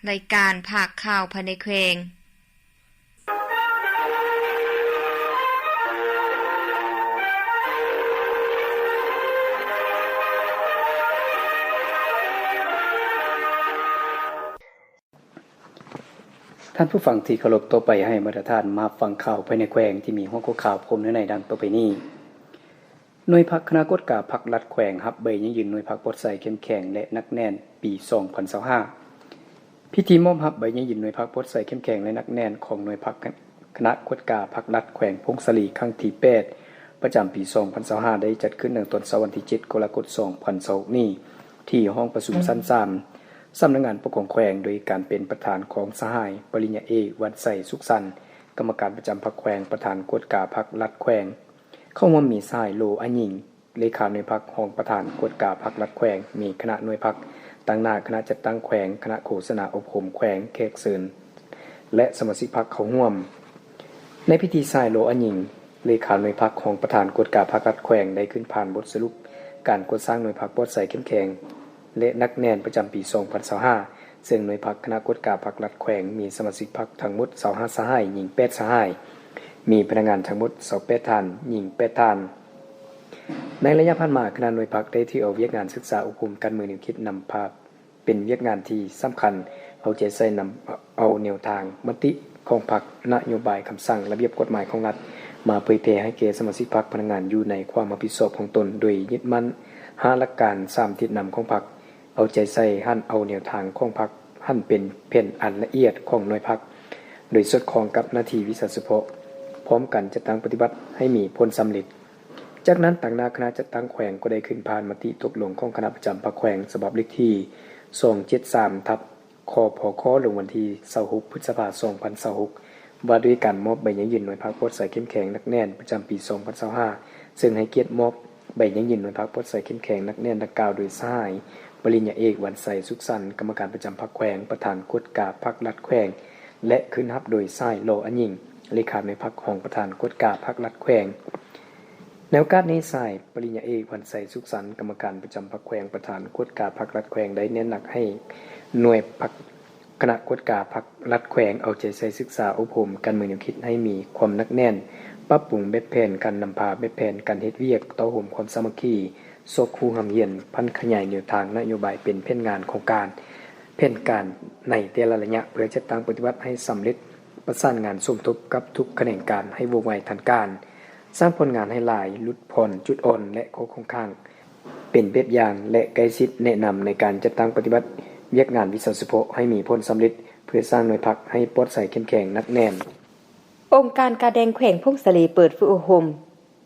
ລາຍການພາກຂ່າວພາຍໃນແຂວງ. ທ່ານຜູ້ຟັງທີ່ເຄົາລົບ, ຕໍ່ໄປໃຫ້ບັນດາທ່ານມາຟັງຂ່າວພາຍໃນແຂວງທີ່ມີຫົວຂໍ້ຂ່າວພ້ອມເນື້ອໃນດັ່ງຕໍ່ໄປນີ້. ໜ່ວຍພັກຄະນະກວດກາພັກລັດແຂວງ ຮັບໃບຢັ້ງຢືນໜ່ວຍພັກປອດໃສເຂັ້ມແຂງ ແລະ ໜັກແໜ້ນ ປີສອງພັນຊາວຫ້າ. ພິທີມອບຮັບໃບຢັ້ງຢືນໜ່ວຍພັກປອດໃສເຂັ້ມແຂງ ແລະ ໜັກແໜ້ນຂອງໜ່ວຍພັກຄະນະກວດກາພັກລັດແຂວງຜົ້ງສາລີ ຄັ້ງທີແປດ ປະຈຳປີສອງພັນຊາວຫ້າ ໄດ້ຈັດຂຶ້ນໃນຕອນເຊົ້າວັນທີເຈັດ ກໍລະກົດ ສອງພັນຊາວຫົກນີ້ ທີ່ຫ້ອງປະຊຸມຊັ້ນສາມ ສຳນັກງານປົກຄອງແຂວງ ໂດຍການເປັນປະທານຂອງສະຫາຍ ປະລິນຍາເອກ ວັນໄຊ ສຸກສັນ ກຳມະການປະຈຳພັກແຂວງ, ປະທານກວດກາພັກລັດແຂວງ. ເຂົ້າຮ່ວມມີສະຫາຍ ໂລ ອາຍິງ ເລຂາໜ່ວຍພັກ, ຮອງປະທານກວດກາພັກລັດແຂວງ, ມີຄະນະໜ່ວຍພັກ, ຕາງໜ້າຄະນະຈັດຕັ້ງແຂວງ, ຄະນະໂຄສະນາອົບຮົມແຂວງ, ແຂກເຊີນ ແລະ ສະມາຊິກພັກເຂົ້າຮ່ວມ. ໃນພິທີ, ສະຫາຍ ໂລ ອາຍິງ ເລຂາໜ່ວຍພັກ, ຮອງປະທານກວດກາພັກລັດແຂວງ ໄດ້ຂຶ້ນຜ່ານບົດສະຫຼຸບການກໍ່ສ້າງໜ່ວຍພັກປອດໃສເຂັ້ມແຂງ ແລະ ໜັກແໜ້ນ ປະຈຳປີສອງພັນຊາວຫ້າ ເຊິ່ງໜ່ວຍພັກຄະນະກວດກາພັກລັດແຂວງ ມີສະມາຊິກພັກທັງໝົດຊາວຫ້າສະຫາຍ, ຍິງແປດສະຫາຍ, ມີພະນັກງານທັງໝົດຊາວແປດທ່ານ, ຍິງແປດທ່ານ. ໃນໄລຍະຜ່ານມາ, ຄະນະໜ່ວຍພັກໄດ້ຖືເອົາວຽກງານສຶກສາອົບຮົມການເມືອງແນວຄິດນຳພາເປັນວຽກງານທີ່ສຳຄັນ, ເອົາໃຈໃສ່ນຳເອົາແນວທາງ, ມະຕິຂອງພັກ, ນະໂຍບາຍ, ຄຳສັ່ງ, ລະບຽບກົດໝາຍຂອງລັດ ມາເຜີຍແຜ່ໃຫ້ແກ່ສະມາຊິກພັກ, ພະນັກງານຢູ່ໃນຄວາມຮັບຜິດຊອບຂອງຕົນ, ໂດຍຍຶດໝັ້ນຫ້າຫຼັກການ, ສາມທິດນຳຂອງພັກ, ເອົາໃຈໃສ່ຫັນເອົາແນວທາງຂອງພັກ, ຫັນເປັນແຜນອັນລະອຽດຂອງໜ່ວຍພັກ, ໂດຍສອດຄ່ອງກັບໜ້າທີ່ວິຊາສະເພາະ, ພ້ອມກັນຈັດຕັ້ງປະຕິບັດໃຫ້ມີຜົນສຳເລັດ. ຈາກນັ້ນ, ຕາງໜ້າຄະນະຈັດຕັ້ງແຂວງກໍໄດ້ຂຶ້ນຜ່ານມະຕິຕົກລົງຂອງຄະນະປະຈຳພັກແຂວງ ສະບັບເລກທີສອງເຈັດສາມ ທັບ ຄພຄ ລົງວັນທີຊາວຫົກ ພຶດສະພາ ສອງພັນຊາວຫົກ ວ່າດ້ວຍການມອບໃບຢັ້ງຢືນໜ່ວຍພັກປອດໃສເຂັ້ມແຂງ ໜັກແໜ້ນ ປະຈຳປີສອງພັນຊາວຫ້າ ເຊິ່ງໃຫ້ກຽດມອບໃບຢັ້ງຢືນໜ່ວຍພັກປອດໃສເຂັ້ມແຂງ ໜັກແໜ້ນ ດັ່ງກ່າວໂດຍສະຫາຍ ປະລິນຍາເອກ ວັນໄຊ ສຸກສັນ ກຳມະການປະຈຳພັກແຂວງ, ປະທານກວດກາພັກລັດແຂວງ ແລະ ຂຶ້ນຮັບໂດຍສະຫາຍ ລໍ ອາຍິງ ເລຂາໜ່ວຍພັກ, ຮອງປະທານກວດກາພັກລັດແຂວງ. ໃນໂອກາດນີ້, ສະຫາຍ ປະລິນຍາເອກ ວັນໄຊ ສຸກສັນ ກຳມະການປະຈຳພັກແຂວງ, ປະທານກວດກາພັກລັດແຂວງ ໄດ້ເນັ້ນໜັກໃຫ້ໜ່ວຍພັກຄະນະກວດກາພັກລັດແຂວງ ເອົາໃຈໃສ່ສຶກສາອົບຮົມການເມືອງແນວຄິດໃຫ້ມີຄວາມໜັກແໜ້ນ, ປັບປຸງແບບແຜນການນຳພາ, ແບບແຜນການເຮັດວຽກ, ເຕົ້າໂຮມຄວາມສາມັກຄີ, ຊອກຄູ່ຮ່ຳຮຽນ, ຜັນຂະຫຍາຍແນວທາງນະໂຍບາຍເປັນແຜນງານໂຄງການ, ແຜນການໃນແຕ່ລະໄລຍະ ເພື່ອຈັດຕັ້ງປະຕິບັດໃຫ້ສຳເລັດ, ປະສານງານສົມທົບກັບທຸກຂະແໜງການໃຫ້ວ່ອງໄວທັນການ, ສ້າງຜົນງານໃຫ້ຫຼາຍ, ຫຼຸດຜ່ອນຈຸດອ່ອນ ແລະ ຂໍ້ຄົງຄ້າງ ເປັນແບບຢ່າງ ແລະ ໃກ້ຊິດແນະນຳໃນການຈັດຕັ້ງປະຕິບັດວຽກງານວິຊາສະເພາະໃຫ້ມີຜົນສຳເລັດ ເພື່ອສ້າງໜ່ວຍພັກໃຫ້ປອດໃສເຂັ້ມແຂງໜັກແໜ້ນ. ອົງການກາແດງແຂວງຜົ້ງສາລີເປີດຝຶກອົບຮົມ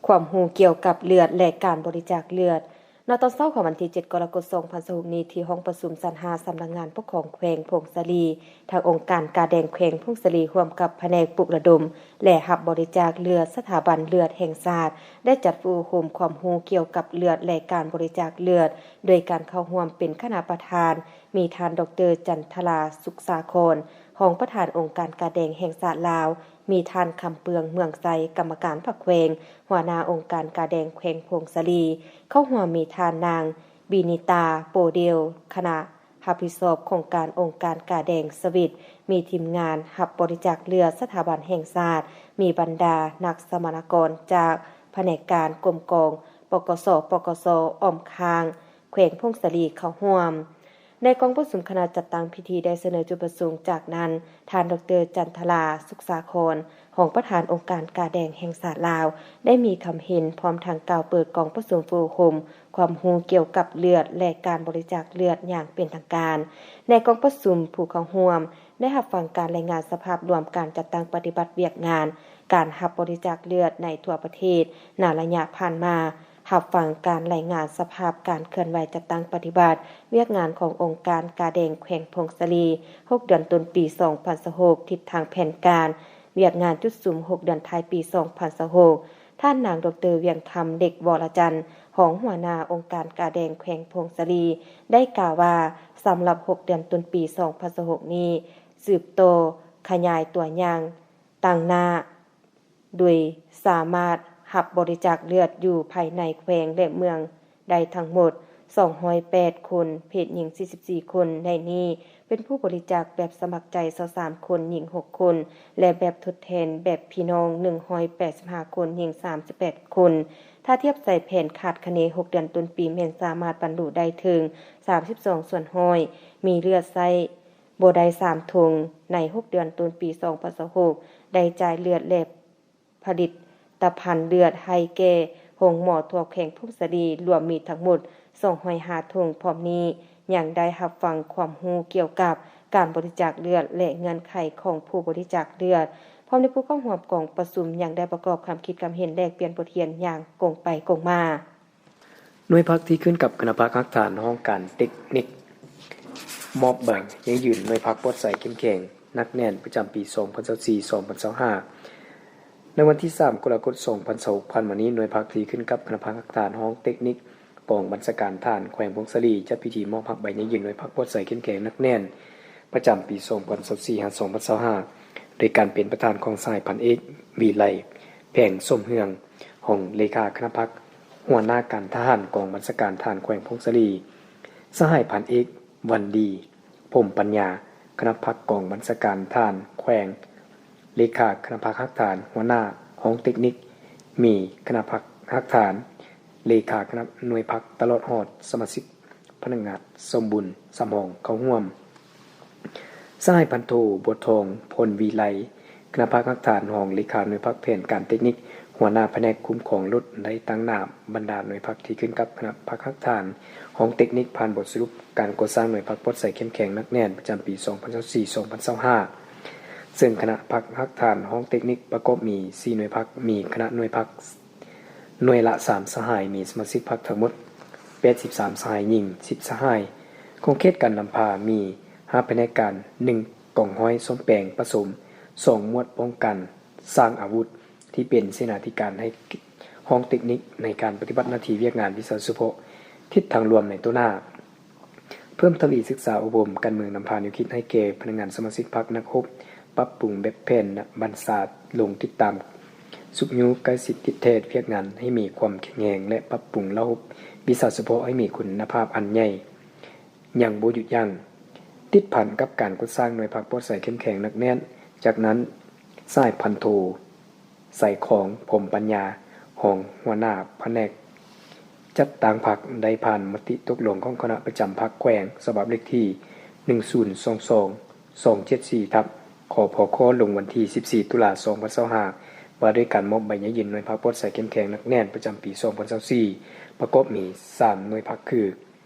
ຄວາມຮູ້ກ່ຽວກັບເລືອດ ແລະ ການບໍລິຈາກເລືອດ. ໃນຕອນເຊົ້າຂອງວັນທີເຈັດ ກໍລະກົດ ສອງພັນຊາວຫົກນີ້ ທີ່ຫ້ອງປະຊຸມຊັ້ນຫ້າ ສຳນັກງານປົກຄອງແຂວງຜົ້ງສາລີ, ທາງອົງການກາແດງແຂວງຜົ້ງສາລີ ຮ່ວມກັບພະແນກປຸກລະດົມ ແລະ ຮັບບໍລິຈາກເລືອດ ສະຖາບັນເລືອດແຫ່ງຊາດ ໄດ້ຈັດຝຶກອົບຮົມຄວາມຮູ້ກ່ຽວກັບເລືອດ ແລະ ການບໍລິຈາກເລືອດ, ໂດຍການເຂົ້າຮ່ວມເປັນຄະນະປະທານ ມີທ່ານ ດອກເຕີ ຈັນທະລາ ສຸກສາຄອນ ຮອງປະທານອົງການກາແດງແຫ່ງຊາດລາວ, ມີທ່ານ ຄຳເປືອງ ເມືອງໄຊ ກຳມະການພັກແຂວງ, ຫົວໜ້າອົງການກາແດງແຂວງຜົ້ງສາລີ, ເຂົ້າຮ່ວມມີທ່ານ ນາງ ບີນິຕາ ໂປເດວ ຄະນະຮັບຜິດຊອບໂຄງການອົງການກາແດງສະວິດ, ມີທີມງານຮັບບໍລິຈາກເລືອດສະຖາບັນແຫ່ງຊາດ, ມີບັນດານັກສຳມະນາກອນຈາກພະແນກການ, ກົມກອງ, ປກສ, ປກສ, ອ້ອມຂ້າງແຂວງຜົ້ງສາລີເຂົ້າຮ່ວມ. ໃນກອງປະຊຸມ, ຄະນະຈັດຕັ້ງພິທີໄດ້ສະເໜີຈຸດປະສົງ. ຈາກນັ້ນ, ທ່ານ ດອກເຕີ ຈັນທະລາ ສຸກສາຄອນ ຮອງປະທານອົງການກາແດງແຫ່ງຊາດລາວ ໄດ້ມີຄຳເຫັນ ພ້ອມທັງກ່າວເປີດກອງປະຊຸມຝຶກອົບຮົມຄວາມຮູ້ກ່ຽວກັບເລືອດ ແລະ ການບໍລິຈາກເລືອດຢ່າງເປັນທາງການ. ໃນກອງປະຊຸມ, ຜູ້ເຂົ້າຮ່ວມໄດ້ຮັບຟັງການລາຍງານສະພາບລວມການຈັດຕັ້ງປະຕິບັດວຽກງານການຮັບບໍລິຈາກເລືອດໃນທົ່ວປະເທດໃນໄລຍະຜ່ານມາ, ຮັບຟັງການລາຍງານສະພາບການເຄື່ອນໄຫວຈັດຕັ້ງປະຕິບັດວຽກງານຂອງອົງການກາແດງແຂວງຜົ້ງສາລີ ຫົກເດືອນຕົ້ນປີສອງພັນຊາວຫົກ, ທິດທາງແຜນການວຽກງານຈຸດສຸມຫົກເດືອນທ້າຍປີສອງພັນຊາວຫົກ. ທ່ານນາງ ດອກເຕີ ວຽງຄຳ ເດັກ ວໍລະຈັນ ຮອງຫົວໜ້າອົງການກາແດງແຂວງຜົ້ງສາລີ ໄດ້ກ່າວວ່າ, ສຳລັບຫົກເດືອນຕົ້ນປີສອງພັນຊາວຫົກນີ້, ສືບຕໍ່ຂະຫຍາຍຕົວຢ່າງ ຕາງໜ້າ ໂດຍສາມາດຮັບບໍລິຈາກເລືອດຢູ່ພາຍໃນແຂວງ ແລະ ເມືອງໄດ້ທັງໝົດສອງຮ້ອຍແປດຄົນ, ເພດຍິງສີ່ສິບສີ່ຄົນ, ໃນນີ້ ປັນຜູ້ບໍລິຈາກແບບສະໝັກໃຈຊາວສາມຄົນ, ຍິງຫົກຄົນ ແລະ ແບບທົດແທນແບບພີ່ນ້ອງໜຶ່ງຮ້ອຍແປດສິບຫ້າຄົນ, ຍິງສາມສິບແປດຄົນ. ຖ້າທຽບໃສ່ແຜນຄາດຄະເນຫົກເດືອນຕົ້ນປີ ແມ່ນສາມາດບັນລຸໄດ້ເຖິງສາມສິບສອງສ່ວນຮ້ອຍ, ມີເລືອດໃຊ້ບໍ່ໄດ້ສາມຖົງ. ໃນຫົກເດືອນຕົ້ນປີສອງພັນຊາວຫົກ ໄດ້ຈ່າຍເລືອດ ແລະ ຜະລິດຕະພັນເລືອດໃຫ້ແກ່ໂຮງໝໍທົ່ວແຂວງຜົ້ງສາລີ ລວມມີທັງໝົດສອງຮ້ອຍຫ້າຖົງ. ພ້ອມນີ້ຍັງໄດ້ຮັບຟັງຄວາມຮູ້ກ່ຽວກັບການບໍລິຈາກເລືອດ ແລະ ເງື່ອນໄຂຂອງຜູ້ບໍລິຈາກເລືອດ. ພ້ອມດ້ວຍຜູ້ເຂົ້າຮ່ວມກອງປະຊຸມຍັງໄດ້ປະກອບຄຳຄິດຄຳເຫັນ ແລກປ່ຽນບົດຮຽນຢ່າງກົງໄປກົງມາ. ໜ່ວຍພັກທີ່ຂຶ້ນກັບຄະນະພັກຮາກຖານຫ້ອງການເຕັກນິກ ມອບໃບຢັ້ງຢືນໜ່ວຍພັກປອດໃສເຂັ້ມແຂງໜັກແໜ້ນປະຈຳປີສອງພັນຊາວສີ່ ສອງພັນຊາວຫ້າ. ໃນວັນທີສາມ ກໍລະກົດ ສອງພັນຊາວຫົກ ຜ່ານມານີ້, ໜ່ວຍພັກທີ່ຂຶ້ນກັບຄະນະພັກຮາກຖານຫ້ອງເຕັກນິກກອງບັນຊາການທະຫານແຂວງຜົ້ງສາລີ ຈັດພິທີມອບຮັບໃບຢັ້ງຢືນໜ່ວຍພັກປອດໃສເຂັ້ມແຂງໜັກແໜ້ນ ປະຈຳປີສອງພັນຊາວສີ່ ຫາ ສອງພັນຊາວຫ້າ ໂດຍການເປັນປະທານຂອງສະຫາຍພັນເອກ ວິໄລ ແພງສົມເຮືອງ ຮອງເລຂາຄະນະພັກ, ຫົວໜ້າການທະຫານກອງບັນຊາການທະຫານແຂວງຜົ້ງສາລີ, ສະຫາຍພັນເອກ ວັນດີ ພົມປັນຍາ ຄະນະພັກກອງບັນຊາການທະຫານແຂວງ, ເລຂາຄະນະພັກຮາກຖານ, ຫົວໜ້າຫ້ອງເຕັກນິກ, ມີຄະນະພັກຮາກຖານ, ເລຂາຄະນະໜ່ວຍພັກ ຕະຫຼອດຮອດສະມາຊິກ ພະນັກງານສົມບູນສຳຮອງເຂົ້າຮ່ວມ. ສະຫາຍພັນໂທ ບົວທອງ ພົນວິໄລ ຄະນະພັກຮາກຖານ, ຮອງເລຂາໜ່ວຍພັກແຜນການເຕັກນິກ, ຫົວໜ້າພະແນກຄຸ້ມຄອງລົດ ໄດ້ຕາງໜ້າບັນດາໜ່ວຍພັກທີ່ຂຶ້ນກັບຄະນະພັກຮາກຖານຫ້ອງເຕັກນິກ ຜ່ານບົດສະຫຼຸບການກໍ່ສ້າງໜ່ວຍພັກປອດໃສເຂັ້ມແຂງໜັກແໜ້ນປະຈຳປີສອງພັນຊາວສີ່ ສອງພັນຊາວຫ້າ ເຊິ່ງຄະນະພັກຮາກຖານຫ້ອງເຕັກນິກປະກອບມີສີ່ໜ່ວຍພັກ, ມີຄະນະໜ່ວຍພັກ ໜ່ວຍລະສາມສະຫາຍ, ມີສະມາຊິກພັກທັງໝົດແປດສິບສາມສະຫາຍ, ຍິງສິບສະຫາຍ. ຂອງເຂດການນຳພາມີຫ້າພະແນກການ, ໜຶ່ງກອງຮ້ອຍສ້ອມແປງປະສົມ, ສອງໝວດປ້ອງກັນສ້າງອາວຸດ ທີ່ເປັນເສນາທິການໃຫ້ຫ້ອງເຕັກນິກໃນການປະຕິບັດໜ້າທີ່ວຽກງານວິຊາສະເພາະ, ທິດທາງລວມໃນຕໍ່ໜ້າ. ເພີ່ມທະວີສຶກສາອົບຮົມການເມືອງນຳພາແນວຄິດໃຫ້ແກ່ພະນັກງານສະມາຊິກພັກນັກຮົບ, ປັບປຸງແບບແຜນບັນຊາລົງຕິດຕາມ, ຊຸກຍູ້ໃກ້ຊິດຕິດແທດວຽກງານໃຫ້ມີຄວາມແຂງແຮງ ແລະ ປັບປຸງລະບົບວິຊາສະເພາະໃຫ້ມີຄຸນນະພາບອັນໃຫຍ່ ຍັງບໍ່ຢຸດຢັ້ງ, ຕິດພັນກັບການກໍ່ສ້າງໜ່ວຍພັກປອດໃສເຂັ້ມແຂງໜັກແໜ້ນ. ຈາກນັ້ນ, ສະຫາຍພັນໂທ ໄຊຄອງ ພົມປັນຍາ ຮອງຫົວໜ້າພະແນກຈັດຕັ້ງພັກ ໄດ້ຜ່ານມະຕິຕົກລົງຂອງຄະນະປະຈຳພັກແຂວງ ສະບັບເລກທີໜຶ່ງສູນສອງສອງ ສອງເຈັດສີ່ ທັບ ຄພຄ ລົງວັນທີສິບສີ່ ຕຸລາ ສອງພັນຊາວຫ້າ ວ່າດ້ວຍການມອບໃບຢັ້ງຢືນໜ່ວຍພັກປອດໃສເຂັ້ມແຂງໜັກແໜ້ນປະຈຳປີສອງພັນຊາວສີ່ ປະກອບມີສາມໜ່ວຍພັກຄື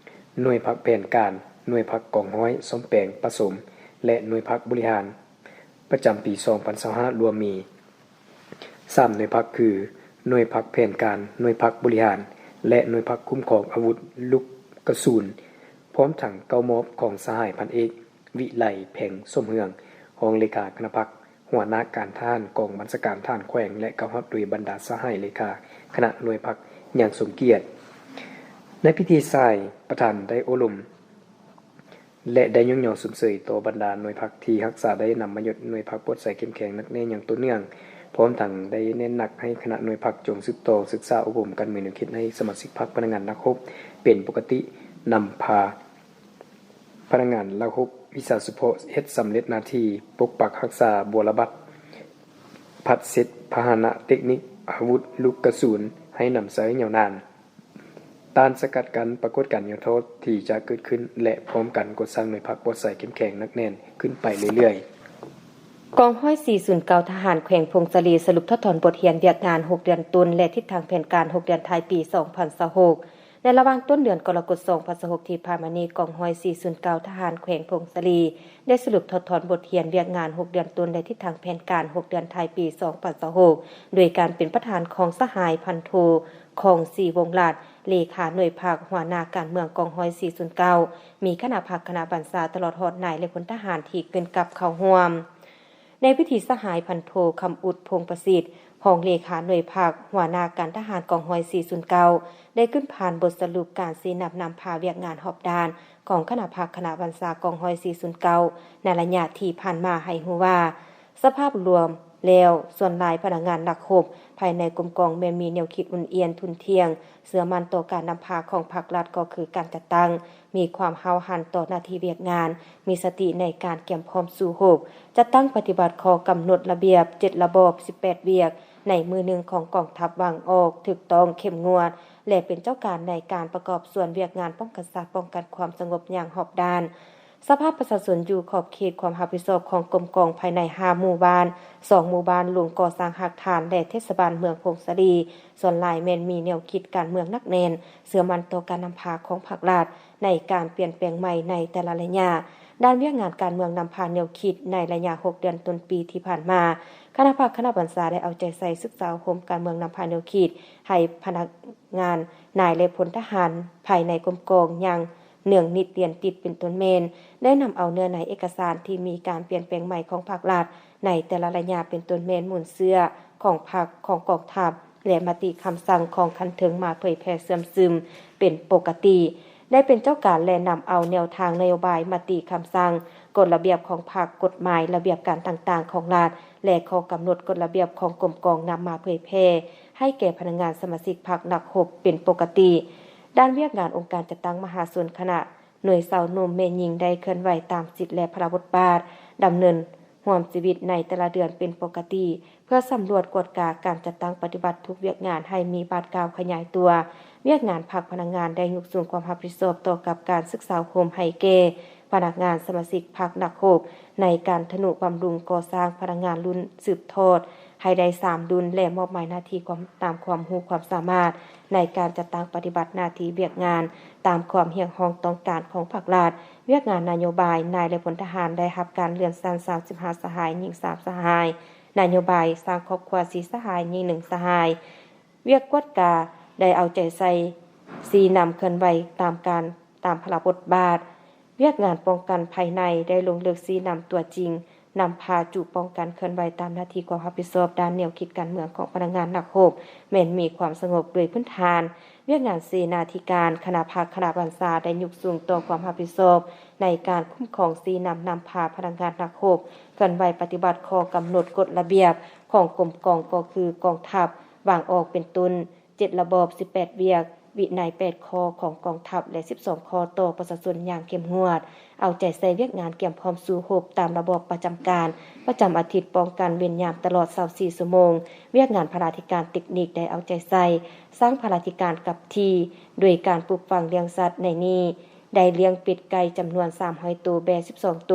ໜ່ວຍພັກແຜນການ, ໜ່ວຍພັກກອງຮ້ອຍສ້ອມແປງປະສົມ ແລະ ໜ່ວຍພັກບໍລິຫານ ປະຈຳປີສອງພັນຊາວຫ້າ ລວມມີ ສາມໜ່ວຍພັກຄື ໜ່ວຍພັກແຜນການ, ໜ່ວຍພັກບໍລິຫານ ແລະ ໜ່ວຍພັກຄຸ້ມຄອງອາວຸດລູກກະສຸນ, ພ້ອມທັງເຂົ້າມອບຂອງສະຫາຍພັນເອກ ວິໄລ ແພງສົມເຮືອງ ຮອງເລຂາຄະນະພັກ, ຫົວໜ້າການທະຫານກອງບັນຊາການທະຫານແຂວງ ແລະ ເຂົ້າຮັບໂດຍບັນດາສະຫາຍເລຂາຄະນະໜ່ວຍພັກຢ່າງສົມກຽດ. ໃນພິທີ, ສະຫາຍປະທານໄດ້ໂອ້ລົມ ແລະ ໄດ້ຍ້ອງຍໍຊົມເຊີຍຕໍ່ບັນດາໜ່ວຍພັກທີ່ຮັກສາໄດ້ນຳມາຍົດໜ່ວຍພັກປອດໃສເຂັ້ມແຂງໜັກແໜ້ນຢ່າງຕໍ່ເນື່ອງ, ພ້ອມທັງໄດ້ເນັ້ນໜັກໃຫ້ຄະນະໜ່ວຍພັກຈົ່ງສືບຕໍ່ສຶກສາອົບຮົມການເມືອງແນວຄິດໃຫ້ສະມາຊິກພັກ, ພະນັກງານນັກຮົບເປັນປົກກະຕິ, ນຳພາພະນັກງານນັກຮົບວິຊາສະເພາະເຮັດສຳເລັດໜ້າທີ່ປົກປັກຮັກສາບົວລະບັດ, ພັດເຊັດພາຫະນະເຕັກນິກ, ອາວຸດລູກກະສຸນໃຫ້ນຳໃຊ້ຍາວນານ. ຕ້ານສະກັດກັ້ນປາກົດການຫຍໍ້ທໍ້ທີ່ຈະເກີດຂຶ້ນ ແລະ ພ້ອມກັນກໍ່ສ້າງໜ່ວຍພັກປອດໃສເຂັ້ມແຂງໜັກແໜ້ນຂຶ້ນໄປເລື້ອຍໆ. ກອງຮ້ອຍສີ່ສູນເກົ້າທະຫານແຂວງຜົ້ງສາລີສະຫຼຸບຖອດຖອນບົດຮຽນວຽກງານຫົກເດືອນຕົ້ນ ແລະ ທິດທາງແຜນການຫົກເດືອນທ້າຍປີສອງພັນຊາວຫົກ. ໃນລະຫວ່າງຕົ້ນເດືອນກໍລະກົດສອງພັນຊາວຫົກທີ່ຜ່ານມານີ້, ກອງຮ້ອຍສີ່ສູນເກົ້າທະຫານແຂວງຜົ້ງສາລີ ໄດ້ສະຫຼຸບຖອດຖອນບົດຮຽນວຽກງານຫົກເດືອນຕົ້ນ ແລະ ທິດທາງແຜນການຫົກເດືອນທ້າຍປີສອງພັນຊາວຫົກ ໂດຍການເປັນປະທານຂອງສະຫາຍພັນໂທ ຄອງສີວົງລັດ ເລຂາໜ່ວຍພັກ, ຫົວໜ້າການເມືອງກອງຮ້ອຍສີ່ສູນເກົ້າ, ມີຄະນະພັກ, ຄະນະບັນຊາ ຕະຫຼອດຮອດນາຍ ແລະ ພົນທະຫານທີ່ຂຶ້ນກັບເຂົ້າຮ່ວມ. ໃນພິທີ, ສະຫາຍພັນໂທ ຄຳອຸດ ພົງປະສິດ ຮອງເລຂາໜ່ວຍພັກ, ຫົວໜ້າການທະຫານກອງຮ້ອຍສີ່ສູນເກົ້າ ໄດ້ຂຶ້ນຜ່ານບົດສະຫຼຸບການຊີ້ນຳນຳພາວຽກງານຮອບດ້ານຂອງຄະນະພັກ, ຄະນະບັນຊາກອງຮ້ອຍສີ່ສູນເກົ້າ ໃນໄລຍະທີ່ຜ່ານມາໃຫ້ຮູ້ວ່າ ສະພາບລວມ ແລ້ວ. ສ່ວນຫຼາຍພະນັກງານນັກຮົບພາຍໃນກົມກອງແມ່ນມີແນວຄິດອຸ່ນອຽນ, ທຸ່ນທ່ຽງ, ເຊື່ອໝັ້ນຕໍ່ການນຳພາຂອງພັກລັດ ກໍຄືການຈັດຕັ້ງ, ມີຄວາມຫ້າວຫັນຕໍ່ໜ້າທີ່ວຽກງານ, ມີສະຕິໃນການກຽມພ້ອມສູ້ຮົບ, ຈັດຕັ້ງປະຕິບັດຂໍ້ກຳນົດລະບຽບເຈັດລະບອບ ສິບແປດວຽກ ໃນມື້ໜຶ່ງຂອງກອງທັບວາງອອກຖືກຕ້ອງເຂັ້ມງວດ ແລະ ເປັນເຈົ້າການໃນການປະກອບສ່ວນວຽກງານປ້ອງກັນຊາດ, ປ້ອງກັນຄວາມສະຫງົບຢ່າງຮອບດ້ານ. ສະພາບປະຊາຊົນຢູ່ຂອບເຂດຄວາມຮັບຜິດຊອບຂອງກົມກອງພາຍໃນຫ້າໝູ່ບ້ານ, ສອງໝູ່ບ້ານລຸງກໍ່ສ້າງຮາກຖານ ແລະ ເທດສະບານເມືອງຜົ້ງສາລີ ສ່ວນຫຼາຍແມ່ນມີແນວຄິດການເມືອງໜັກແໜ້ນ, ເຊື່ອໝັ້ນຕໍ່ການນຳພາຂອງພັກລັດໃນການປ່ຽນແປງໃໝ່ໃນແຕ່ລະໄລຍະ. ດ້ານວຽກງານການເມືອງນຳພາແນວຄິດໃນໄລຍະຫົກເດືອນຕົ້ນປີທີ່ຜ່ານມາ, ຄະນະພັກຄະນະບັນຊາໄດ້ເອົາໃຈໃສ່ສຶກສາອົບຮົມການເມືອງນຳພາແນວຄິດໃຫ້ພະນັກງານ, ນາຍ ແລະ ພົນທະຫານພາຍໃນກົມກອງຢ່າງເນືອງນິດລຽນຕິດ ເປັນຕົ້ນແມ່ນ ໄດ້ນຳເອົາເນື້ອໃນເອກະສານທີ່ມີການປ່ຽນແປງໃໝ່ຂອງພັກລັດໃນແຕ່ລະໄລຍະ ເປັນຕົ້ນແມ່ນມູນເຊື້ອຂອງພັກ, ຂອງກອງທັບ ແລະ ມະຕິຄຳສັ່ງຂອງຂັ້ນເທິງມາເຜີຍແຜ່ເຊື່ອມຊຶມເປັນປົກກະຕິ, ໄດ້ເປັນເຈົ້າການ ແລະ ນຳເອົາແນວທາງນະໂຍບາຍ, ມະຕິຄຳສັ່ງ, ກົດລະບຽບຂອງພັກ, ກົດໝາຍ, ລະບຽບການຕ່າງໆຂອງລັດ ແລະ ຂໍ້ກຳນົດ, ກົດລະບຽບຂອງກົມກອງນຳມາເຜີຍແຜ່ໃຫ້ແກ່ພະນັກງານສະມາຊິກພັກນັກຮົບເປັນປົກກະຕິ. ດ້ານວຽກງານອົງການຈັດຕັ້ງມະຫາຊົນ, ຄະນະໜ່ວຍຊາວໜຸ່ມ, ແມ່ຍິງ ໄດ້ເຄື່ອນໄຫວຕາມສິດ ແລະ ພາລະບົດບາດດຳເນີນຮ່ວມຊີວິດໃນແຕ່ລະເດືອນເປັນປົກກະຕິ. ເພື່ອສຳຫຼວດກວດກາການຈັດຕັ້ງປະຕິບັດທຸກວຽກງານໃຫ້ມີບາດກ້າວຂະຫຍາຍຕົວ, ວຽກງານພັກພະນັກງານໄດ້ຍົກສູງຄວາມຮັບຜິດຊອບຕໍ່ກັບການສຶກສາອົບຮົມໃຫ້ແກ່ພະນັກງານສະມາຊິກພັກນັກຮົບ ໃນການທະນຸບຳລຸງກໍ່ສ້າງພະນັກງານລຸ້ນສືບທອດໃຫ້ໄດ້ສາມລຸ້ນ ແລະ ມອບໝາຍໜ້າທີ່ຄວາມ ຕາມຄວາມຮູ້ຄວາມສາມາດໃນການຈັດຕັ້ງປະຕິບັດໜ້າທີ່ວຽກງານຕາມຄວາມຮຽກຮ້ອງຕ້ອງການຂອງພັກລັດ. ວຽກງານນະໂຍບາຍ, ນາຍ ແລະ ພົນທະຫານໄດ້ຮັບການເລື່ອນຊັ້ນສາມສິບຫ້າສະຫາຍ, ຍິງສາມສະຫາຍ, ນະໂຍບາຍສ້າງຄອບຄົວສີ່ສະຫາຍ, ຍິງໜຶ່ງສະຫາຍ. ວຽກກວດກາໄດ້ເອົາໃຈໃສ່ຊີ້ນຳເຄື່ອນໄຫວຕາມການ, ຕາມພາລະບົດບາດ. ວຽກງານປ້ອງກັນພາຍໃນໄດ້ລົງເລິກຊີ້ນຳຕົວຈິງ, ນຳພາຈຸປ້ອງກັນເຄື່ອນໄຫວຕາມໜ້າທີ່ຄວາມຮັບຜິດຊອບດ້ານແນວຄິດການເມືອງຂອງພະນັກງານນັກຮົບ ແມ່ນມີຄວາມສະຫງົບໂດຍພື້ນຖານ. ວຽກງານເສນາທິການ, ຄະນະພັກຄະນະບັນຊາໄດ້ຍົກສູງຕໍ່ຄວາມຮັບຜິດຊອບໃນການຄຸ້ມຄອງຊີ້ນຳ, ນຳພາພະນັກງານນັກຮົບເຄື່ອນໄຫວປະຕິບັດຂໍ້ກຳນົດ, ກົດລະບຽບຂອງກົມກອງ ກໍຄືກອງທັບວາງອອກເປັນຕົ້ນ ເຈັດລະບອບ ສິບແປດວຽກ, ວິໄນແປດຂໍ້ຂອງກອງທັບ ແລະ ສິບສອງຂໍ້ຕໍ່ປະຊາຊົນຢ່າງເຂັ້ມງວດ, ເອົາໃຈໃສ່ວຽກງານກຽມພ້ອມສູ້ຮົບຕາມລະບອບປະຈຳການ ປະຈຳອາທິດ, ປ້ອງກັນເວນຍາມຕະຫຼອດຊາວສີ່ຊົ່ວໂມງ. ວຽກງານພາລາທິການເຕັກນິກໄດ້ເອົາໃຈໃສ່ສ້າງພາລາທິການກັບທີ່ ໂດຍການປູກຝັງລ້ຽງສັດໃນນີ້ ໄດ້ລ້ຽງເປັດໄກ່ຈຳນວນສາມຮ້ອຍໂຕ, ແບ້ສິບສອງໂຕ.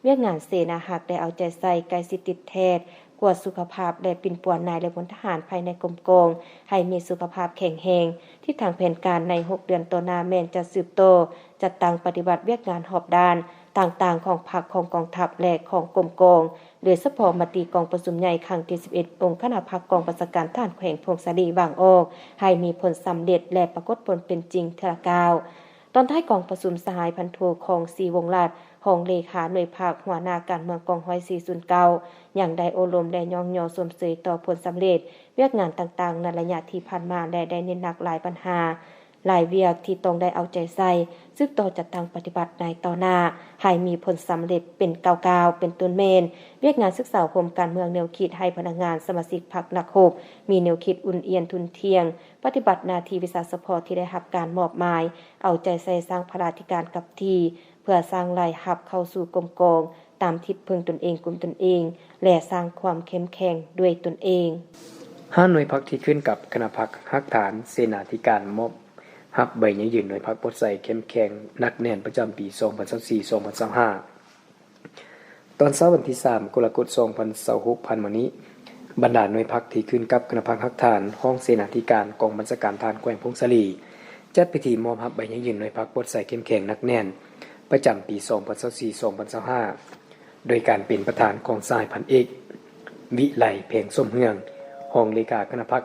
ວຽກງານເສນາຮັກໄດ້ເອົາໃຈໃສ່ໃກ້ຊິດຕິດແທດ ກວດສຸຂະພາບ ແລະ ປິ່ນປົວນາຍ ແລະ ພົນທະຫານພາຍໃນກົມກອງໃຫ້ມີສຸຂະພາບແຂງແຮງ. ທິດທາງແຜນການໃນຫົກເດືອນຕໍ່ໜ້າແມ່ນຈະສືບຕໍ່ຈັດຕັ້ງປະຕິບັດວຽກງານຮອບດ້ານຕ່າງໆຂອງພັກ, ຂອງກອງທັບ ແລະ ຂອງກົມກອງ, ໂດຍສະເພາະມະຕິກອງປະຊຸມໃຫຍ່ຄັ້ງທີສິບເອັດ ອົງຄະນະພັກກອງບັນຊາການທະຫານແຂວງຜົ້ງສາລີວາງອອກ ໃຫ້ມີຜົນສຳເລັດ ແລະ ປາກົດຜົນເປັນຈິງເທື່ອລະກ້າວ. ຕອນທ້າຍກອງປະຊຸມ, ສະຫາຍພັນໂທ ຄອງ ສີວົງລັດ ຮອງເລຂາໜ່ວຍພັກ, ຫົວໜ້າການເມືອງກອງຮ້ອຍສີ່ສູນເກົ້າ ຍັງໄດ້ໂອ້ລົມ ແລະ ຍ້ອງຍໍຊົມເຊີຍຕໍ່ຜົນສຳເລັດວຽກງານຕ່າງໆໃນໄລຍະທີ່ຜ່ານມາ ແລະ ໄດ້ເນັ້ນໜັກຫຼາຍບັນຫາ, ຫຼາຍວຽກທີ່ຕ້ອງໄດ້ເອົາໃຈໃສ່, ສືບຕໍ່ຈັດຕັ້ງປະຕິບັດໃນຕໍ່ໜ້າ ໃຫ້ມີຜົນສຳເລັດເປັນກ້າວໆ ເປັນຕົ້ນແມ່ນ ວຽກງານສຶກສາອົບຮົມການເມືອງແນວຄິດໃຫ້ພະນັກງານສະມາຊິກພັກນັກຮົບ ມີແນວຄິດອຸ່ນອຽນທຸ່ນທ່ຽງ, ປະຕິບັດໜ້າທີ່ວິຊາສະເພາະທີ່ໄດ້ຮັບການມອບໝາຍ, ເອົາໃຈໃສ່ສ້າງພາລາທິການກັບທີ່ ເພື່ອສ້າງລາຍຮັບເຂົ້າສູ່ກົມກອງຕາມທິດເພິ່ງຕົນເອງ, ກຸມຕົນເອງ ແລະ ສ້າງຄວາມເຂັ້ມແຂງດ້ວຍຕົນເອງ. ຫ້າໜ່ວຍພັກທີ່ຂຶ້ນກັບຄະນະພັກຮາກຖານເສນາທິການ ມອບຮັບໃບຢັ້ງຢືນໜ່ວຍພັກປວດໃສເຂັ້ມແຂງໜັກແໜ້ນປະຈຳປີສອງພັນຊາວສີ່ ສອງພັນຊາວຫ້າ. ຕອນເຊົ້າວັນທີສາມ ກໍລະກົດ ສອງພັນຊາວຫົກ ຜ່ານມານີ້, ບັນດາໜ່ວຍພັກທີ່ຂຶ້ນກັບຄະນະພັກຮາກຖານ ຫ້ອງເສນາທິການກອງບັນຊາການທະຫານແຂວງຜົ້ງສາລີ ຈັດພິທີມອບຮັບໃບຢັ້ງຢືນໜ່ວຍພັກປວດໃສເຂັ້ມແຂງໜັກແໜ້ນປະຈຳປີສອງພັນຊາວສີ່ ສອງພັນຊາວຫ້າ ໂດຍການເປັນປະທານຂອງສະຫາຍພັນເອກ ວິໄລ ແພງສົມເຮືອງ ຮອງເລຂາຄະນະພັກ,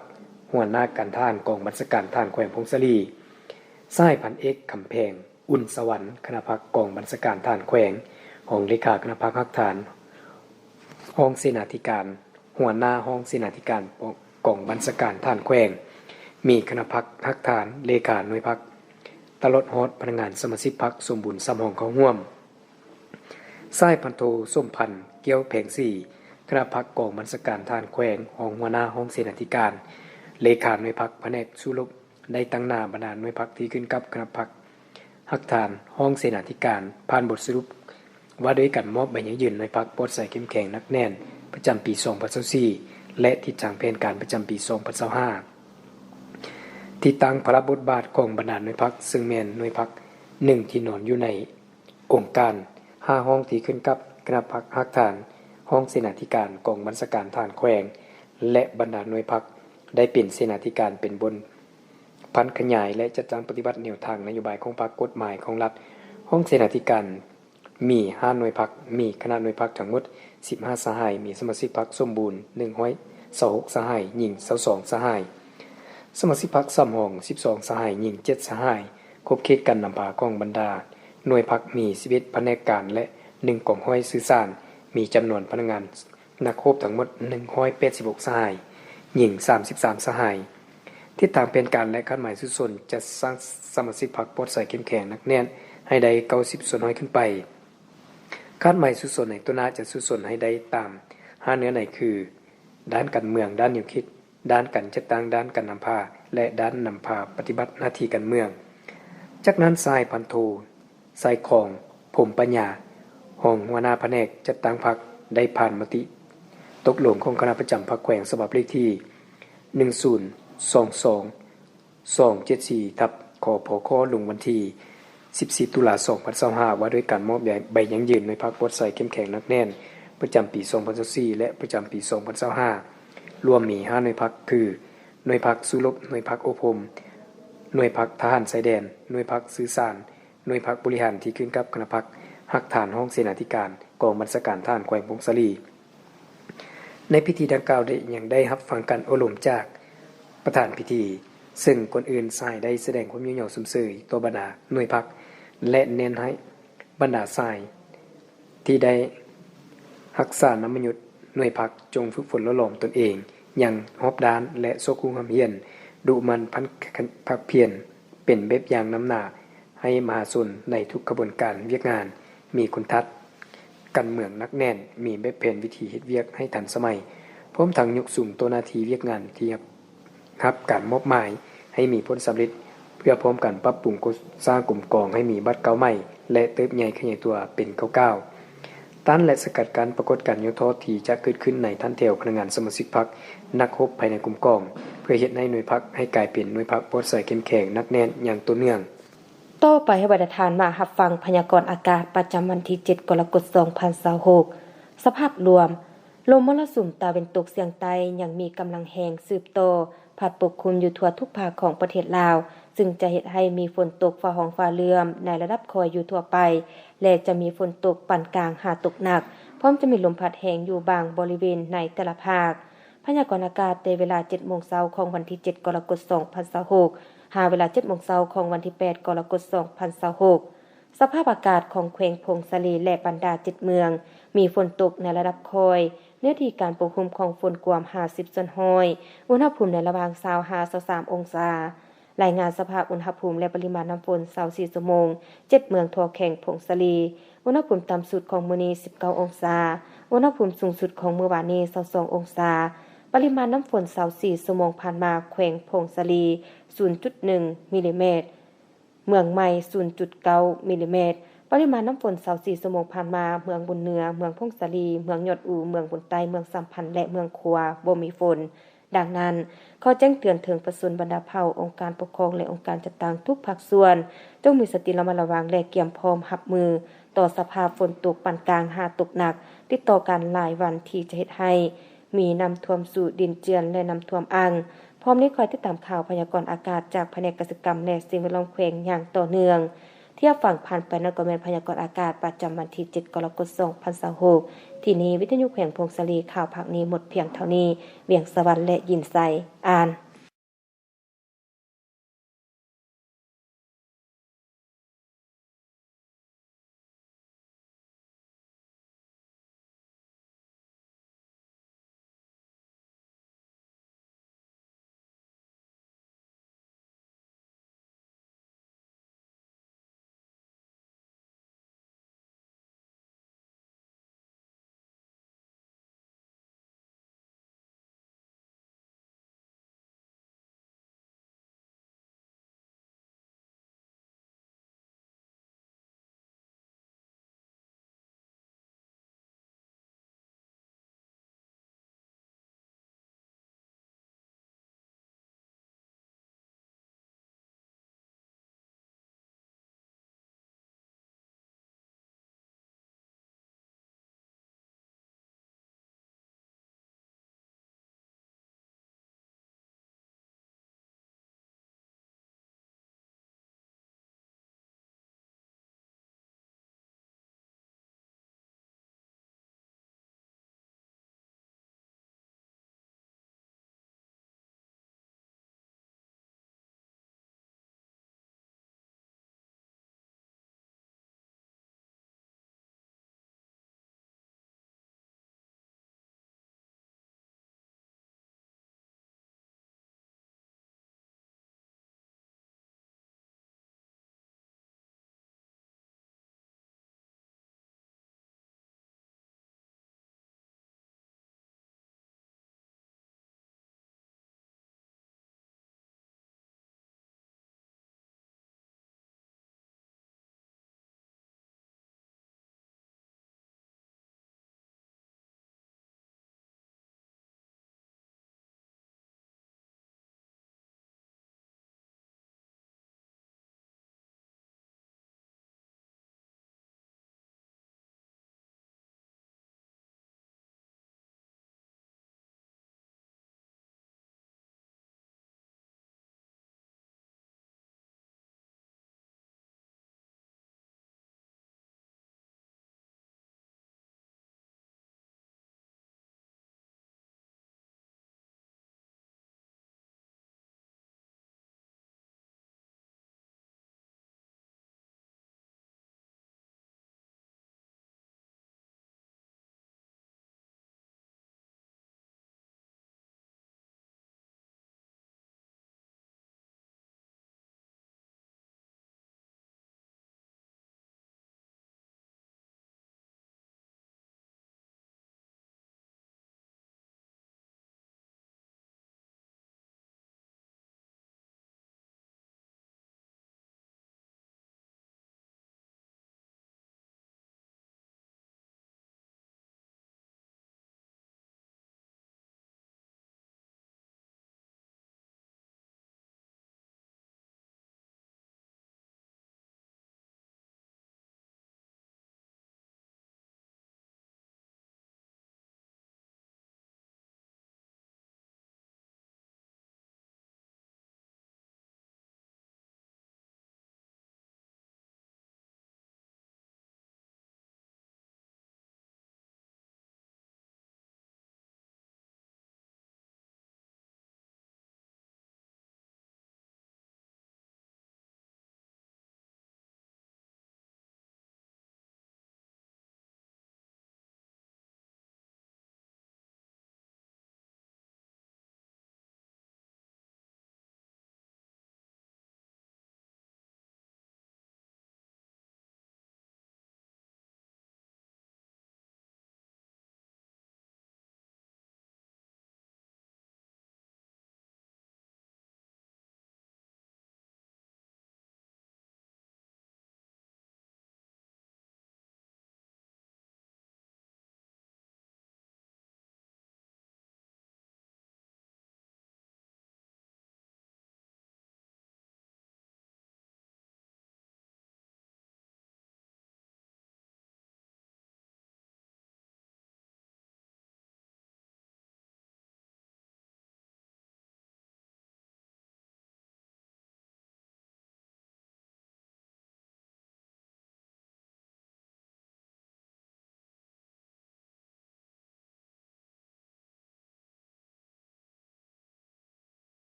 ຫົວໜ້າການທະຫານກອງບັນຊາການທະຫານແຂວງຜົ້ງສາລີ, ສະຫາຍພັນເອກ ຄຳແພງ ອຸ່ນສະຫວັນ ຄະນະພັກກອງບັນຊາການທະຫານແຂວງ, ຮອງເລຂາຄະນະພັກຮາກຖານ, ຮອງເສນາທິການ, ຫົວໜ້າຫ້ອງເສນາທິການກອງບັນຊາການທະຫານແຂວງ, ມີຄະນະພັກຮາກຖານ, ເລຂາໜ່ວຍພັກ, ຕະຫຼອດຮອດພະນັກງານສະມາຊິກພັກສົມບູນສຳຮອງເຂົ້າຮ່ວມ. ສະຫາຍພັນໂທ ສົມພັນ ແກ້ວແພງສີ ຄະນະພັກກອງບັນຊາການທະຫານແຂວງ, ຮອງຫົວໜ້າຫ້ອງເສນາທິການ, ເລຂາໜ່ວຍພັກ, ພະແນກສູ້ລົບ ໄດ້ຕາງໜ້າບັນດາໜ່ວຍພັກທີ່ຂຶ້ນກັບຄະນະພັກຮາກຖານຫ້ອງເສນາທິການ ຜ່ານບົດສະຫຼຸບວ່າດ້ວຍການມອບໃບຢັ້ງຢືນໜ່ວຍພັກປອດໃສເຂັ້ມແຂງໜັກແໜ້ນປະຈຳປີສອງພັນຊາວສີ່ ແລະ ທິດທາງແຜນການປະຈຳປີສອງພັນຊາວຫ້າ ທີ່ຕັ້ງພາລະບົດບາດຂອງບັນດາໜ່ວຍພັກ, ເຊິ່ງແມ່ນໜ່ວຍພັກໜຶ່ງທີ່ນອນຢູ່ໃນ ອົງການຫ້າຫ້ອງທີ່ຂຶ້ນກັບຄະນະພັກຮາກຖານຫ້ອງເສນາທິການກອງບັນຊາການທະຫານແຂວງ ແລະ ບັນດາໜ່ວຍພັກ ໄດ້ເປັນເສນາທິການເປັນບົນພັນຂະຫຍາຍ ແລະ ຈັດຕັ້ງປະຕິບັດແນວທາງນະໂຍບາຍຂອງພັກ, ກົດໝາຍຂອງລັດ. ຫ້ອງເສນາທິການມີຫ້າໜ່ວຍພັກ, ມີຄະນະໜ່ວຍພັກທັງໝົດສິບຫ້າສະຫາຍ, ມີສະມາຊິກພັກສົມບູນໜຶ່ງຮ້ອຍຊາວຫົກສະຫາຍ, ຍິງຊາວສອງສະຫາຍ, ສະມາຊິກພັກສຳຮອງສິບສອງສະຫາຍ, ຍິງເຈັດສະຫາຍ. ຂອບເຂດການນຳພາຂອງບັນດາໜ່ວຍພັກມີສິບເອັດພະແນກການ ແລະ ໜຶ່ງກອງຮ້ອຍສື່ສານ, ມີຈຳນວນພະນັກງານນັກຮົບທັງໝົດໜຶ່ງຮ້ອຍແປດສິບຫົກສະຫາຍ, ຍິງສາມສິບສາມສະຫາຍ. ທິດທາງແຜນການ ແລະ ຄາດໝາຍສູ້ຊົນ ຈັດສ້າງສະມາຊິກພັກປອດໃສເຂັ້ມແຂງໜັກແໜ້ນໃຫ້ໄດ້ເກົ້າສິບສ່ວນຮ້ອຍຂຶ້ນໄປ. ຄາດໝາຍສູ້ຊົນໃນຕໍ່ໜ້າຈະສູ້ຊົນໃຫ້ໄດ້ຕາມຫ້າເນື້ອໃນຄື ດ້ານການເມືອງ, ດ້ານແນວຄິດ, ດ້ານການຈັດຕັ້ງ, ດ້ານການນຳພາ ແລະ ດ້ານນຳພາປະຕິບັດໜ້າທີ່ການເມືອງ. ຈາກນັ້ນ ສະຫາຍພັນໂທ ໄຊຄອງ ພົມປັນຍາ ຮອງຫົວໜ້າພະແນກຈັດຕັ້ງພັກ ໄດ້ຜ່ານມະຕິຕົກລົງຂອງຄະນະປະຈຳພັກແຂວງ ສະບັບເລກທີໜຶ່ງສູນສອງສອງ ສອງເຈັດສີ່ ທັບ ຄພຄ ລົງວັນທີສິບສີ່ ຕຸລາ ສອງພັນຊາວຫ້າ ວ່າດ້ວຍການມອບໃບຢັ້ງຢືນໜ່ວຍພັກປອດໃສເຂັ້ມແຂງໜັກແໜ້ນປະຈຳປີສອງພັນຊາວສີ່ ແລະ ປະຈຳປີສອງພັນຊາວຫ້າ ລວມມີຫ້າໜ່ວຍພັກ ຄື ໜ່ວຍພັກສູ້ລົບ, ໜ່ວຍພັກອົບຮົມ, ໜ່ວຍພັກທະຫານຊາຍແດນ, ໜ່ວຍພັກສື່ສານ, ໜ່ວຍພັກບໍລິຫານທີ່ຂຶ້ນກັບຄະນະພັກຮາກຖານຫ້ອງເສນາທິການກອງບັນຊາການທະຫານແຂວງຜົ້ງສາລີ. ໃນພິທີດັ່ງກ່າວໄດ້ ຍັງໄດ້ຮັບຟັງການໂອ້ລົມຈາກປະທານພິທີ, ເຊິ່ງກ່ອນອື່ນສະຫາຍໄດ້ສະແດງຄວາມຍ້ອງຍໍຊົມເຊີຍຕໍ່ບັນດາໜ່ວຍພັກ ແລະ ເນັ້ນໃຫ້ບັນດາສະຫາຍທີ່ໄດ້ຮັກສານຳມະຍດໜ່ວຍພັກ ຈົ່ງຝຶກຝົນຫຼໍ່ຫຼອມຕົນເອງຢ່າງຮອບດ້ານ ແລະ ຊອກຮູ້ຮ່ຳຮຽນ, ດຸໝັ່ນພັນພາກພຽນ ເປັນແບບຢ່າງນຳໜ້າໃຫ້ມະຫາຊົນໃນທຸກຂະບວນການວຽກງານ, ມີຄຸນທາດການເມືອງໜັກແໜ້ນ, ມີແບບແຜນວິທີເຮັດວຽກໃຫ້ທັນສະໄໝ, ພ້ອມທັງຍົກສູງຕໍ່ໜ້າທີ່ວຽກງານທີ່ຮັບ ຮັບການມອບໝາຍໃຫ້ມີຜົນສຳເລັດ, ເພື່ອພ້ອມກັນປັບປຸງໂຄງສ້າງກົມກອງໃຫ້ມີບາດກ້າວໃໝ່ ແລະ ເຕີບໃຫຍ່ຂະຫຍາຍຕົວເປັນກ້າວໆ. ຕ້ານ ແລະ ສະກັດກັ້ນປາກົດການຫຍໍ້ທໍ້ທີ່ຈະເກີດຂຶ້ນໃນຖັນແຖວພະນັກງານສະມາຊິກພັກ, ນັກຮົບພາຍໃນກົມກອງ, ເພື່ອເຮັດໃຫ້ໜ່ວຍພັກໃຫ້ກາຍເປັນໜ່ວຍພັກປອດໃສເຂັ້ມແຂງໜັກແໜ້ນຢ່າງຕໍ່ເນື່ອງ. ຕໍ່ໄປໃຫ້ບັນດາທ່ານມາຮັບຟັງພະຍາກອນອາກາດປະຈຳວັນທີເຈັດ ກໍລະກົດ ສອງພັນຊາວຫົກ. ສະພາບລວມ, ລົມມໍລະສຸມຕາເວັນຕົກສຽງໃຕ້ຍັງມີກຳລັງແຮງສືບຕໍ່ພັດປົກຄຸມຢູ່ທົ່ວທຸກພາກຂອງປະເທດລາວ, ຊຶ່ງຈະເຮັດໃຫ້ມີຝົນຕົກຟ້າຮ້ອງຟ້າເຫຼື້ອມໃນລະດັບຄ່ອຍຢູ່ທົ່ວໄປ ແລະ ຈະມີຝົນຕົກປານກາງຫາຕົກໜັກ, ພ້ອມຈະມີລົມພັດແຮງຢູ່ບາງບໍລິເວນໃນແຕ່ລະພາກ. ພະຍາກອນອາກາດແຕ່ເວລາເຈັດໂມງເຊົ້າຂອງວັນທີເຈັດ ກໍລະກົດ ສອງພັນຊາວຫົກ ຫາເວລາເຈັດໂມງເຊົ້າຂອງວັນທີແປດ ກໍລະກົດ ສອງພັນຊາວຫົກ. ສະພາບອາກາດຂອງແຂວງຜົ້ງສາລີ ແລະ ບັນດາເຈັດເມືອງ ມີຝົນຕົກໃນລະດັບຄ່ອຍ, ເນື້ອທີ່ການປົກຄຸມຂອງຝົນກວມຫ້າສິບສ່ວນຮ້ອຍ, ອຸນຫະພູມໃນລະຫວ່າງຊາວຫາຊາວສາມອົງສາ. ລາຍງານສະພາບອຸນຫະພູມ ແລະ ປະລິມານນ້ຳຝົນ ຊາວສີ່ຊົ່ວໂມງ, ເຈັດເມືອງທົ່ວແຂວງຜົ້ງສາລີ, ອຸນຫະພູມຕ່ຳສຸດຂອງມື້ນີ້ ສິບເກົ້າອົງສາ, ອຸນຫະພູມສູງສຸດຂອງມື້ວານນີ້ ຊາວສອງອົງສາ. ປະລິມານນ້ຳຝົນ ຊາວສີ່ຊົ່ວໂມງຜ່ານມາ ແຂວງຜົ້ງສາລີ ສູນຈຸດໜຶ່ງມິລລີແມັດ, ເມືອງໃໝ່ ສູນຈຸດເກົ້າມິລລີແມັດ. ປະລິມານນ້ຳຝົນ ຊາວສີ່ຊົ່ວໂມງຜ່ານມາ ເມືອງບຸນເໜືອ, ເມືອງຜົ້ງສາລີ, ເມືອງຍອດອູ, ເມືອງບຸນໃຕ້, ເມືອງສາມພັນ ແລະ ເມືອງຂົວ ບໍ່ມີຝົນ. ດັ່ງນັ້ນ, ຂໍແຈ້ງເຕືອນເຖິງປະຊາຊົນບັນດາເຜົ່າ, ອົງການປົກຄອງ ແລະ ອົງການຈັດຕັ້ງທຸກພາກສ່ວນ, ຈົ່ງມີສະຕິລະມັດລະວັງ ແລະ ກຽມພ້ອມຮັບມືຕໍ່ສະພາບຝົນຕົກປານກາງຫາຕົກໜັກ ຕິດຕໍ່ກັນຫຼາຍວັນ ທີ່ຈະເຮັດໃຫ້ ມີນ້ຳຖ້ວມສູດ, ດິນເຈື່ອນ ແລະ ນ້ຳຖ້ວມອັ່ງ. ພ້ອມນີ້ຄອຍຕິດຕາມຂ່າວພະຍາກອນອາກາດຈາກພະແນກກະສິກຳ ແລະ ສິ່ງແວດລ້ອມແຂວງຢ່າງຕໍ່ເນື່ອງ. ທີ່ຮັບຟັງຜ່ານໄປນັ້ນກໍແມ່ນພະຍາກອນອາກາດປະຈຳວັນທີເຈັດ ກໍລະກົດ ສອງພັນຊາວຫົກ. ທີ່ນີ້ວິທະຍຸແຂວງຜົ້ງສາລີ, ຂ່າວພາກນີ້ໝົດພຽງເທົ່ານີ້. ວຽງສະຫວັນ ແລະ ຍິນໄຊ ອ່ານ.